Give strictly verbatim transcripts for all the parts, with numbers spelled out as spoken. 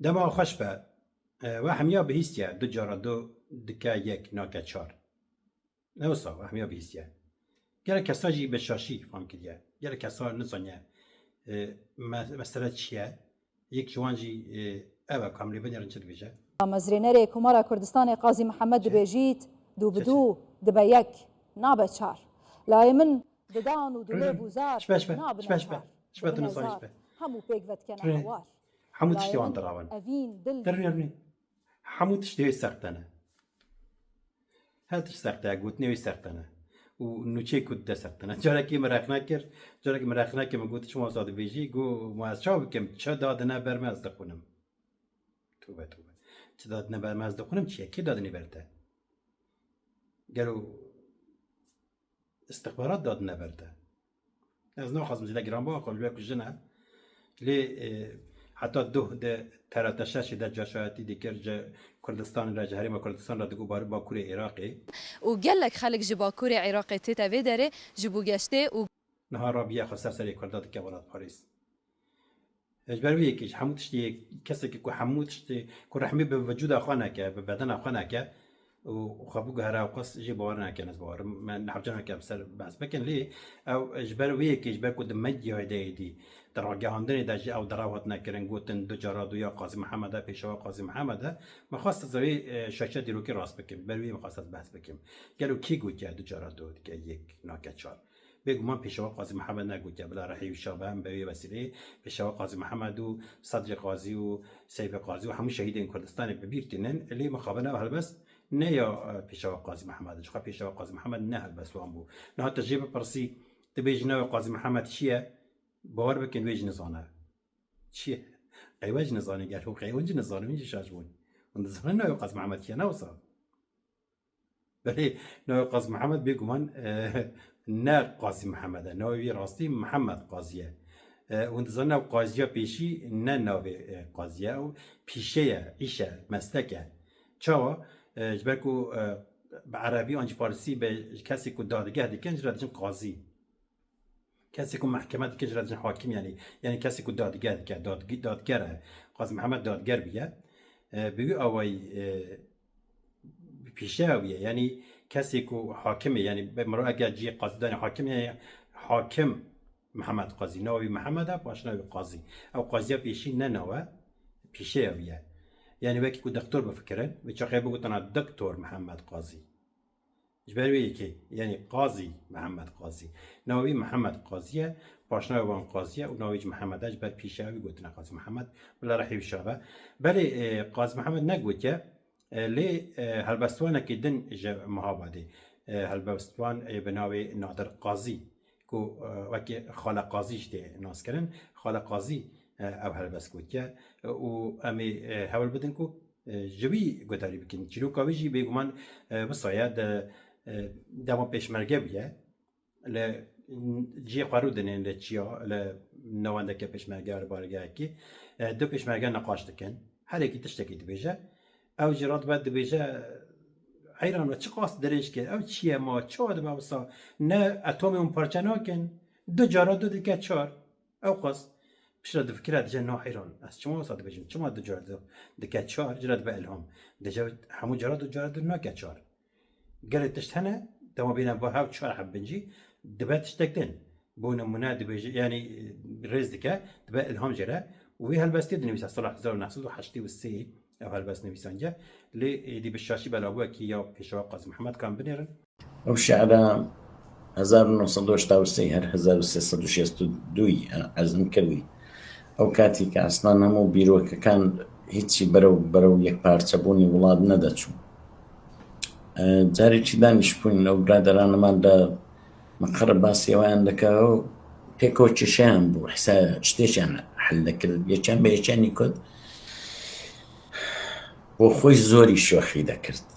Dema xweş be. E, we hemiya bihîstiye, du cara du dike yek, nake çar. Ne wisa, we hemiya bihîstiye. Gelek kesa jî bi şaşî fam kiriye. Gelek kesa nizaniye, e, me-, mesele çi ye? Yek ji wan jî, e, ev e, ku em lê binêrin çi dibêje? Mezrênerê Komara Kurdistanê Qazî Mihemed dibêjît, du bi du dibe yek, nabe çar. Layê min didan û dilê bûzar nabine çar. Dibine zar. Hemû pêk ve dikene hewar. Hemû tiştê wan dirawin. Evîn dil. Hemû tiştê wê sexte ne. Her tişt sexte ye, gotinê wê sexte ne. Û nûçeyê ku dide sexte ne. Carekê min rexne kir, carekê min rexne kir, min got, "Çima wisa dibêjî?" Got, "Ma ez çawa bikim? Çi dadine ber me ez dixwînim." Tobe, tobe. Çi dadine ber me ez dixwînim, çi ye? Kê dadinê ber te? Gelo istixbarat dadine ber te? Ez naxwazim zêde giran biaxivim, ji ber ku jin e. Lê, e, heta duh di T R T şeşê de caşayetî dikir, ji Kurdistanê re, ji Herêma Kurdistanê re digot bar-, Bakurê Iraqê. Û gelek xelk ji Bakurê Iraqê tête vê derê ji bo geştê û Niha rabiye xwe ser serê Kurda dike welatparêz. Ji ber wê yekê ji hemû tiştê, kesekî ku hemû tiştê, ku rehmî bi vecûda xwe neke, bi bedena xwe neke û xwe biguhere ew qas jê bawer nake, ez bawer. Me hevce nake em ser behs bikin, lê ew ji ber wê yekê, ji ber ku di medyayê de êdî, di ragihandinê de jî ew derew hatine kirin, gotin du cara du ya Qazî Mihemed e, Pêşewa Qazî Mihemed e, me xwest ez wê, e, şaşiya dîrokê rast bikim, ji ber wê me xwest ez behs bikim. Gelo kê gotiye du cara du dike yek, nake çar? Bêguman Pêşewa Qazî Mihemed negotiye, bila rehî û şa be, em bi wê wesîleyê Pêşewa Qazî Mihemed û Sedrê Qazî û Seyfê Qazî û hemû şehîdên Kurdistanê bi bîr tînin. Lê mixabin ev helbest ne ya, e, Pêşewa Qazî Mihemed e. Ji xwe Pêşewa Qazî Mihemed ne helbest wan bû. Niha te jê bipirsî, tu bêjî navê Qazî Mihemed çi ye? Bawer bikin wê jî nizane. Çi ye? Qey we jî nizane, gelo qey hûn jî nizane, hûn jî şaş bûn. Hûn dizanin navê Qazî Mihemed çi ye, ne wisa? Belê, navê Qazî Mihemed bêguman, e, ne Qazî Mihemed e. Navê wî rastî Mihemed Qazî ye. E, hûn dizanin ew qaziya pêşî ne navê, e, qazî ye. Ew pîşe ye, îş e, meslek e. Çawa? E, ji ber ku, e, bi erebî an jî farisî be, kesê ku dadgeh dikin, ji re dijin qazî. Kesê ku mehkeme dike, ji re dijin hakim, yanî, yanî kesê ku dadge dike, dadgi-, dadger e. Qazî Mihemed dadger bûye. E, bi wî awayî, e, pîşe ew ye. Yanî kesê ku hakim e, yanî be miro eke cihê qazî danê hakim e, hakim Mihemed Qazî. Navê wî Mihemed e, paşna wî Qazî. Ew qaziya pêşî ne naw e, pîşe ew ye. Yanî wekî ku doktor bifikirin, wê çaxê bigotana Doktor Mihemed Qazî. Ji ber wê yekê, yanî Qazî Mihemed Qazî. Navê wî Mihemed Qazî ye, paşnavê wan Qazî ye û navê wî jî Mihemed e, ji ber pîşeya wî gotine Qazî Mihemed, bila rehî wî şa be. Belê, e, Qazî Mihemed negotiye, e, lê, e, helbestvanekî din ji Mihabadê, e, helbestvan, e, bi navê Nadir Qazî, ku, e, wekî Xale Qazî jî tê naskirin, Xale Qazî, e, ev helbest gotiye, e, û em ê, e, hewl bidin ku, e, ji wî guhdarî bikin. Çîroka wî jî bêguman, e, wisa ye, di, e, dema pêşmerge bûye, li cihê xwe rû dinên li çiya, li navendeke pêşmerge ya li baregehekî, e, du pêşmerge niqaş dikin. Her yekî tiştekî dibêje. Ew jî radibe dibêje, heyran be, çiqas dirêj kir, ew çi ye ma, çawa dibe wisa, ne etomê hûn parçe nakin, du cara du dike çar. Ew qas piştre difikire, dije, na heyran, ez çima wisa dibêjim, çima du cara du dike çar, ji re dibe ilham. Dije, hemû cara du cara du nake çar. Gelek tişt hene, dema bîne ba hev çar heb bin jî, dibe tiştek din. Bo nimûne dibêje, yanî, rêz dike, dibe ilham jê re. Û wî helbestê dinivîse sala hezar û neh sed û heştê û sê ev helbest nivîsandiye. Lê êdî bi şaşî belabûyekî ya Pêşewa Qazî Mihemed kan binêrin. Ew şi'ra hezar û neh sed û heşta û sê her hezar û sê sed û şêst û du ye, ezm kirî. Ew katî ke eslan hemû bîrokekan hîçî berew, berew yekparçebûnî welat nedeçû. E, carê çî danîşbûn ew biraderana me de, min qir basî ewan dike, ew pêk ew kêşeyan bû, hisa tiştêşan hel dikir. Yê çend be yê çendî got, bo xwe zorî şoxî dekird.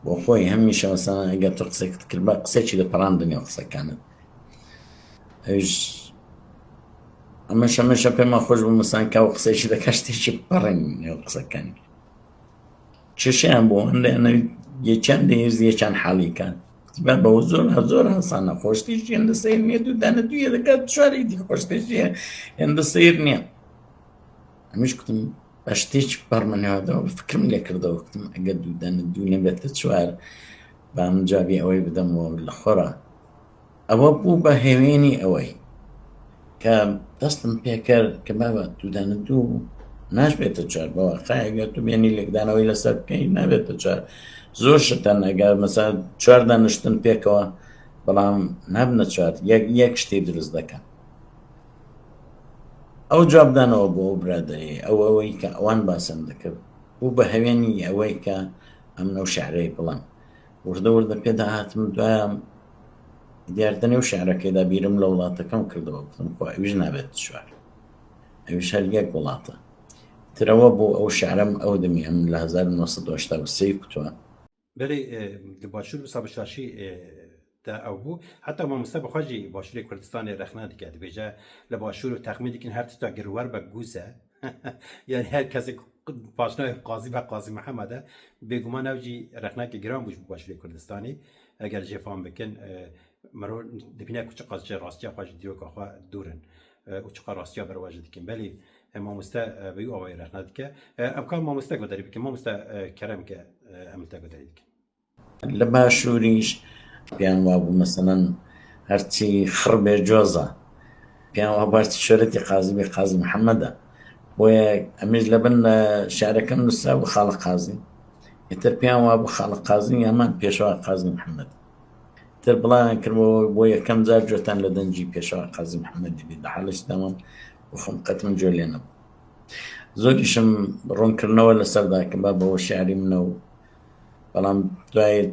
Bo xwe hemîşe mesela eger tu qisek dikirba, qisê çî diparandin ya qisekanin. Ej, hemîşe, hemîşe pê me xweş bû, mesela ke ew qisê çî dike, tiştê çî parin ya qisekanin. Kêşeyan bû, hinde ne yê çend de yê çend halî ke. Be be zor, zor hesana, xweştî jî hinde seyr niye, tu dene tu yê dike, tu şarî dî xweştî jî hinde seyr niye. Hemîş kutim, Ez tiştî ji ber min hate, fikirim lê kirde, gotim, eger dû dane dû nebête çar, ba min cavî ewê bidim û li xwe re. Ewe bû be hêwênî ewey. Ke dest min pê kir, ke baba, dû dane dû naşbête çar. Baba, qey eger tu bênî lêkdanewî li ser bikey, nabête çar. Zor şiten, eger mesela çar daniştin pêkewe, belam nabine çar. Yek, yek ştê dirust dike. Ew cevap dane bo ew biraderê, ew ewey ke ewan basen dikir. Bû be hêwênî ewey ke em ew şi'rê bilan. Wirde wirde pê de hatim, duyam diyar de ne ew şi'rekê de bîrim li welatekim kirdibe, gotim, xwe ew jî nabête çar. Ew jî her yek welat e. Tir ewe bû ew şi'rem ew demî em li hezar û neh sed û heşta û sê kutwe. Belê, e, li Başûr wisa bi şaşî, e, de ew bû. Heta mamoste bi xwe jî Başûrê Kurdistanê rexne dike, dibêje, li Başûr û texmîn dikin her tişta girwer be gûz e. Yanî her kesê paşnavê qazî be Qazî Mihemed e. Bêguman ew jî rexneke giran bû ji bo Başûrê Kurdistanê. Eger jê fam bikin, e, mero dibîne ku çiqas ji rastiya xwe ji dîroka xwe dûr in, e, û çiqas rastiya berwajî dikin. Belê, e, mamoste, e, bi wî awayî rexne dike. E, em ka mamoste guhdarî bikin. Mamoste, e, kerem ke, e, em li te guhdarî dikin. Li Başûrî jî piyan wabû, meselen, herçî xir bê coz e. Piyan wabû herçî şoretî qazî bê Qazî Mihemed e. Boye em ê ji li bin, e, şi'reke nûsa bi Xaliq Qazî. Êtir piyan wabû Xaliq Qazî ya min Pêşewa Qazî Mihemed. Tir bilayan kir bo, bo yekem car coten li din jî Pêşewa Qazî Mihemedî bî. Di halê ji dewan û xim qet min col lê nebû. Zor îşim rûnkirine we li ser dakim, ba bo şi'rî min ew. Belam duyê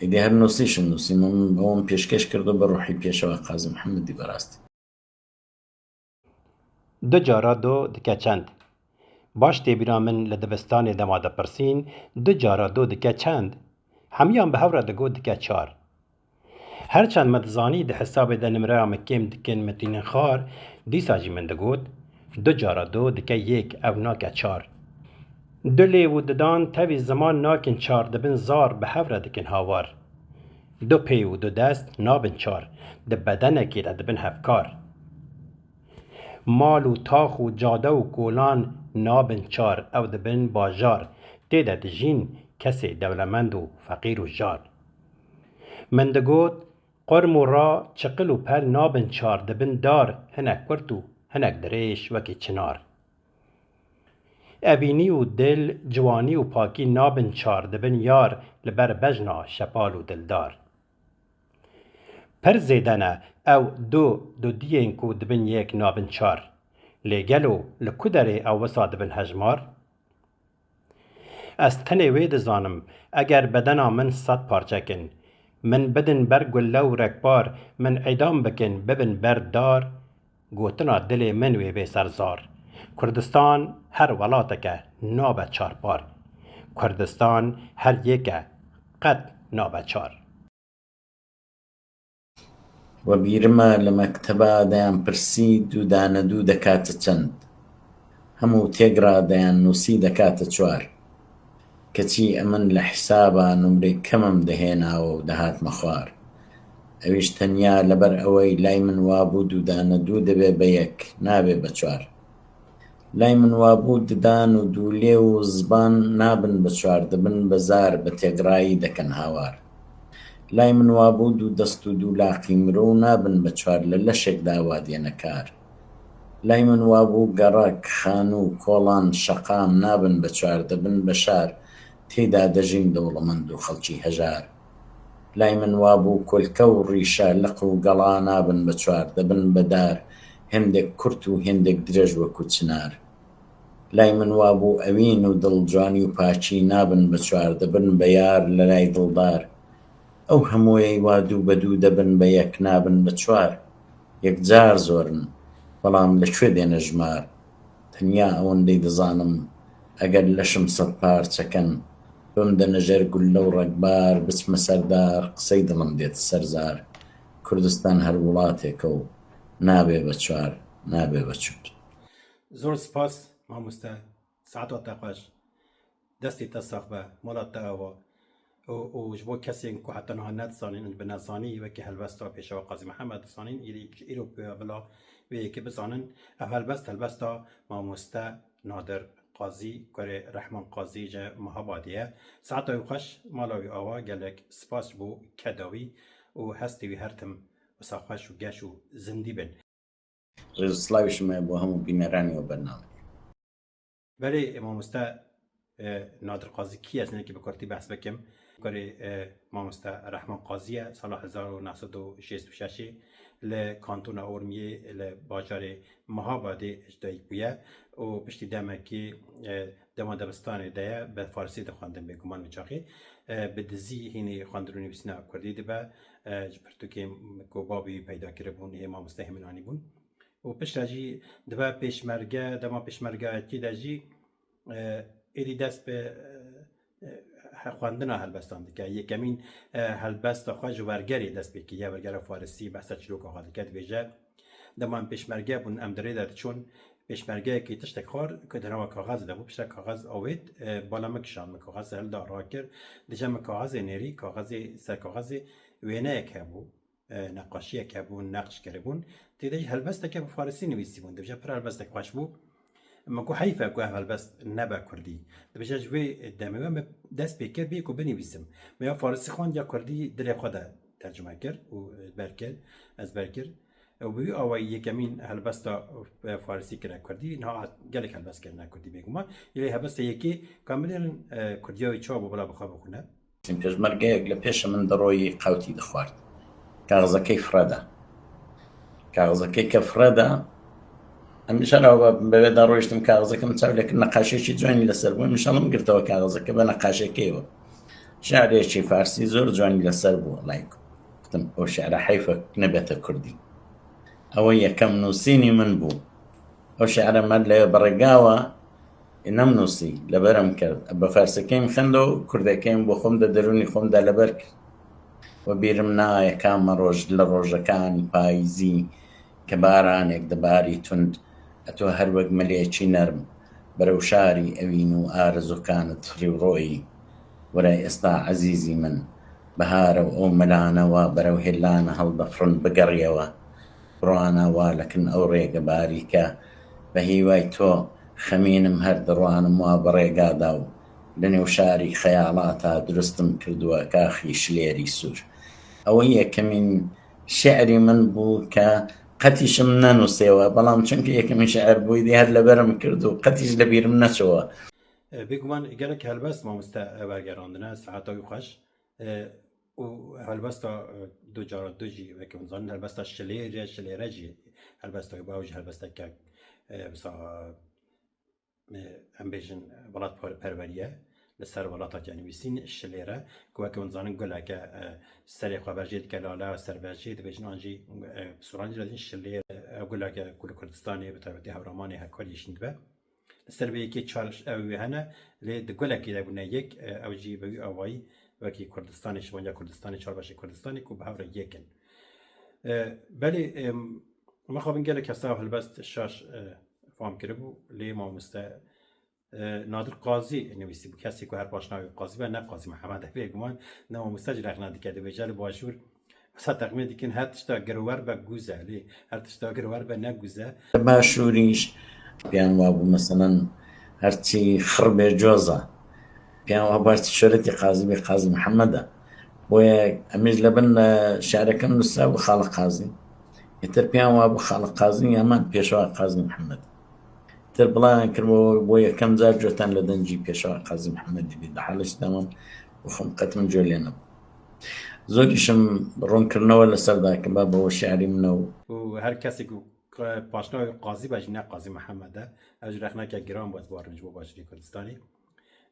êdî her nûsîşim nûsî min, ew min pêşkêş kirdo bi ruhî Pêşewa Qazî Mihemedî berastî. Du cara do dike çend? Baş tê bîra min li dibistanê dema dipirsîn, du cara do dike çend? Hemiyan bi hev re digot dike çar. Her çend me dizanî di hesabê de nimreya me kêm dikin, me tînin xar, dîsa jî min digot, du cara do dike yek, ew nake çar. Du lêv û didan tevî ziman nakin çar, dibin zar, bi hev re dikin hawar. Du pê û du dest nabin çar, di bedenekê de dibin hevkar. Mal û tax û cade û kolan nabin çar, ew dibin bajar, tê de dijîn kesê dewlemend û feqîr û jar. Min digot, qurm û ra, çiqil û pel nabin çar, dibin dar, hinek kurt û hinek dirêj wekî çinar. Evînî û dil, ciwanî û pakî nabin çar, dibin yar, li ber bejna şepal û dildar. Pir zêde ne ew du dudiyên ku dibin yek nabin çar. Lê gelo li ku derê ew wisa dibin hejmar? Ez tenê wê dizanim, eger bedena min sed parçe kin, min bidin ber gulle û rekbar, min îdam bikin, bibin ber dar, gotina dilê min wê bê ser zar. Kurdistan her welatek e, nabe çarpar. Kurdistan her yek e, qet nabe çar. We bîr me li mekteba deyan pirsî, dû dane dû dekate çend? Hemû têgra deyan nûsî dekate çar. Keçî emin li hesaba numrê kemim dihêna û dihatme xwar. Ew jî tenya li ber ewey lay min wabû dû dane dû dibe be yek, nabe be çar. Lay min wabû didan û dûlê û ziban nabin bi çar, dibin bi zar, bi têgrayî dikin hawar. Lay min wabû dû dest û dû laqî mirov nabin bi çar, li leşek de awa dêne kar. Lay min wabû gerek, xanû, kolan, şeqam nabin bi çar, dibin bi şar, tê de dijîn dewlemend û xelkî hejar. Lay min wabû kulke û rîşe, liq û gela nabin bi çar, dibin bi dar, hindek kurt û hindek dirêj wekû çinar. Lay min wabû ewîn û dil, ciwanî û pakî nabin bi çar, dibin bi yar li lay dildar. Ew hemûyê wa dû be dû dibin be yek, nabin bi çar. Yek car zor in, belam li çû dêne jimar. Tenya ewendê dizanim, eger leşim sed parçe kin, bim de nejer gulle û rekbar, biçme ser dar, qisey dilim dêt ser zar. Kurdistan her welatek e û nabe be çar, nabe be çut. Zor spas, mamoste. Saeta te xweş. Destê te sax be, mala te ava. Û, û ji bo kesên ku heta niha nedizanin, bi nezanî wekî helbesta Pêşewa Qazî Mihemed dizanin, îrî, ji îro pê bila vê yekê bizanin. Ev helbest, helbesta mamoste Nadir Qazî, kurê Rehman Qazî ji Mehabadê ye. Saeta wî xweş, mala wî awa, gelek spas ji bo keda wî û hestê wî her tim wisa xweş û geş û zindî bin. Rêz û silavê ji me bo hemû bîneranê û bernameyê. Belê, mamoste, e, Nadir Qazî kî ye? Ez hinekî bi kurtî behs bikim. Kurê, e, mamoste Rehman Qazî ye, sala hezar û neh sed û şêst û şeş li kantona Urmiyê li bajarê Mehabadê ji dayik bûye û piştî demekî, e, dema dibistanê de ye, bi farisî dixwendin bêguman wî çaxê. E, bi dizî hînî xwendin û nivîsîna kurdî dibe. E, ji pirtûkên ku babê wî peyda kiribûn, ê mamoste Hêmin anîbûn. Û piştre jî dibe pêşmerge, dema pêşmergeyetî de jî, e, êdî dest bi, e, e, xwendina helbestan dike. Yekemîn, e, helbesta xwe ji wergerê dest pê kiriye, wergera farisî, behsa çîroka xwe dike, dibêje, dema em pêşmerge bûn, em di rê de diçûn, pêşmergeyekî tiştek xwar ku di nava kaxezê de bû, piştre kaxez avêt, e, bala min kişand, min kaxez hilda rakir, dije min kaxezê nêrî, kaxezê, ser kaxezê wêneyek hebû, e, neqaşiyek hebûn, neqş kiribûn. Tê de jî helbesteke bi farisî nivîsîbûn. Dibêje pir helbestek xweş bû. Min got heyf e ku ev helbest nebe kurdî. Dibêje ji vê demê we min dest pê kir bê ku binivîsim. Min ya farisî xwend ya kurdî dilê xwe de tercime kir û ber kir, ezber kir. Û bi wî awayî yekemîn helbesta, e, farisî kire kurdî. Niha gelek helbest kirine kurdî bêguman. Lê helbesta yekê, ka em binêrin, e, kurdiya wî çawa bû bila bi xwe bixwîne. Pêşmergeyek li pêşê min diroyî qewtî dixward. Kaxizekê fireda. Kaxizekê ke fireda, em îşara we bi vê de rojtim kaxizeke min çav lê kir neqaşê çi ciwanî li ser bû. Em îşara min girtewe kaxizeke be neqaşekê we. Şi'rê çi farsî zor ciwanî li ser bû. Like. Gotim, o şi're heyf e nebete kurdî. Ew yekem nûsînî min bû. Ew şi're me li bi rêga we ê nemnûsî, leberem kir. Bi fersekê min xind û kurdekê min bo xwe min de derûnî xwe min de leber kir. We bîrim nayê ka me roj li rojekan payîzî ke baranek dibarî tund, eto her wek milêçî nerm, berew şarî evîn û arezûkan difirî û royî. Were êsta ezîzî min, bihar e û ew milane wa berew hêlane hildifirin bigeriyewe. Rana wa lekin ew rêge barîke. Bi hîvay to xemînim her dirwanim wa bi rêga da û li nêw şarî xeyalata durustim kirduwe kaxî şilêrî sûr. Ew yekemîn şi'rî min bû ke qetî ji min nenûsêwe, belam çimkî yekemîn şi'er bûyî dî her leberim kir û qetî ji li bîrim neçûwe. E, bêguman gelek helbest mamoste wergerandine, saeta wî xweş. E, û helbesta, e, du cara du jî, weke hûn zanin, helbesta şilêre, şilêre jî helbesta wî bû, ew jî helbesteke, e, wisa, e, em bêjin, welatperwerî ye, li ser welata ke nivîsîn şilêre, ku weke hûn zanin guleke, e, serê xwe berjê dike lale, ser berjê dibêjin, an jî, e, bi soranî re dibêjin şilêre, e, guleke ku li Kurdistanê, bi taybetî Hewramanê, Hekwariyê şîn dibe. Li ser vê yekê çar ew wê hene, lê di gulekê de bûne yek, e, ew jî bi wî awayî wekî Kurdistanê, şivanca Kurdistanê, çar beşê Kurdistanê ku bi hev re yek in. E, belê, e, mixabin gelek kesa ev helbest şaş, e, fam kiribû, lê mamoste, e, Nadir Qazî nivîsî bû. Kesê ku her paşnavê Qazî be, ne Qazî Mihemed e, bêguman ne mamoste jî rexne dike, dibêje li Başûr, Wisa texmîn dikin her tişta girower be gûz e, lê her tişta girower be ne gûz e. Başûrî jî piyan wabû, meselen, her çî xir bê coz e. Piyan wabû her çî şoretî qazî bê, qazî Mihemed e. Boye em ê ji li bin, e, şi'reke min nûsa bû Xaliq Qazî. Êtir piyan wabû Xaliq Qazî ya me pêşewa qazî Mihemed. Êtir bilayan kir bo, bo yekem car coten li din jî pêşewa qazî Mihemedî bî. Di halê ji dema û xim qet min col lê nebû. Zor îşim ronkirine we li ser dakiba, bo şi'rî min e û. Û her kesê ku qe-, paşnavê qazî be jî ne qazî Mihemed e. Ev jî rexneke giran bû, ez bawerim ji bo Başûrê Kurdistanê.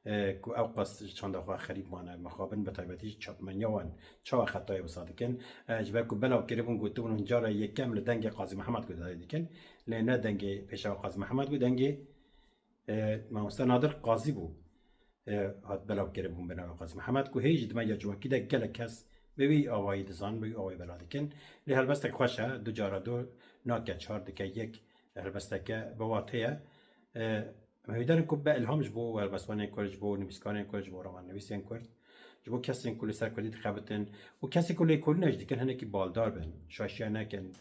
E, ku ew qas ji çanda xwe xerîb mane, mixabin bi taybetî ji çapmeniya wan çawa xetayê wisa dikin. E, ji ber ku belav kiribûn, gotibûn hûn cara yekem li dengê qazî Mihemed guhdarî dikin. Lê ne dengê pêşewa qazî Mihemed bû, dengê, e, mamoste Nadir Qazî bû. E, hat belav kiribûn bi navê qazî Mihemed, ku hê jî di medya civakî de gelek kes bi wî awayî dizanin, bi wî awayî belav dikin. Lê helbestek xweş e, du cara du nake, çar dike yek, helbesteke bi watê ye. E, Em hêvîdar in ku be îlham ji bo helbestvanên kurd, ji bo nivîskarên kurd, ji bo romannivîsên kurd, ji bo kesên ku li ser kurdî dixebitin û kesên ku lêkolîne jî dikin, hinekî baldar bin, şaşiya nekin.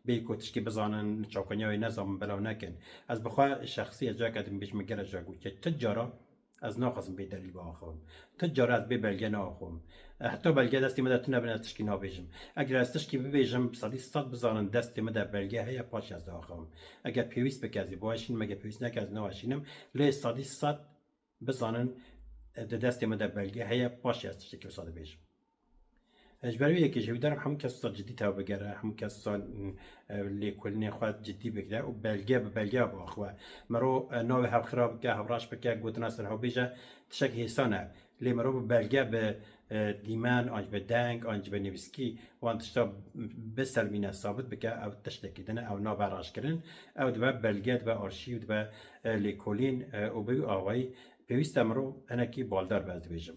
bê ku tişkî bizanin, çawkaniya wê nezanin, belav nekin. Ez bi xwe şexsî ez careke din bêjim, gere jî gotiye, ti cara ez naxwazim bê delîl biaxivim. Ti cara ez bê belge naaxivim. E, heta belge destê min de tune bin ez tişkî nabêjim. Eger ez tişkî bibêjim, sedî sed bizanin destê min de belge heye, paşê ez diaxivim. Eger pêwîst bike ez ê biweşînim, eger pêwîst neke ez naweşînim. Lê sedî sed bizanin, e, di destê min de belge heye, paşê ez tiştekî wisa dibêjim. E, ji ber wê yekê jî hêvîdar im hemû kes wisa cidî tevbigere, hemû kes wisa, mm, e, lêkolînê xwe cidî bigire û belge bi belgeya biaxive. Mero, e, navê hev xira bike, hevraş bike, gotina ser hev bêje, tiştek hêsan e. Lê mero bi belge, bi, e, dîmen, an jî bi deng, an jî bi nivîskî wan tişta biselmîne, sabit bike, ew tiştekî din e, ew nabe raşkirin. Ew dibe belge, dibe arşîv, dibe, e, lêkolîn, e, û bi wî awayî pêwîst e mirov hinekî baldar be, ez dibêjim.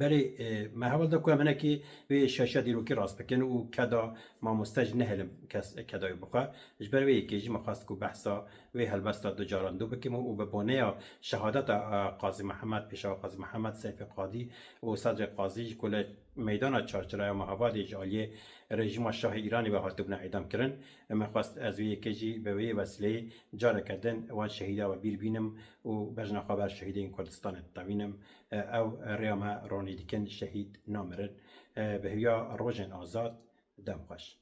Berê, e, me heval da ku em hinekî wê şaşiya dîrokî rast bikin û keda mamoste jî nehêlim kes keda wê bixwe. Ji ber wê yekê jî me xwest ku behsa wê helbesta du caran du bikim û, û bi boneya şehadeta, e, Qazî Mihemed, Pêşewa Qazî Mihemed, Seyfê Qadî û Sedrê Qazî jî ku li meydana Çarçiraya Mehabadê ji aliyê rejîma Şahê Îranê ve hatibûne îdam kirin. Me xwest ez wê yekê jî bi wê wesîleyê careke din wan şehîda we bîr bînim û bejna xwe ber şehîdên Kurdistanê ditewînim. Ew rêya me ronî dikin, şehîd namirin. Bi hêviya rojên azad, dem xweş.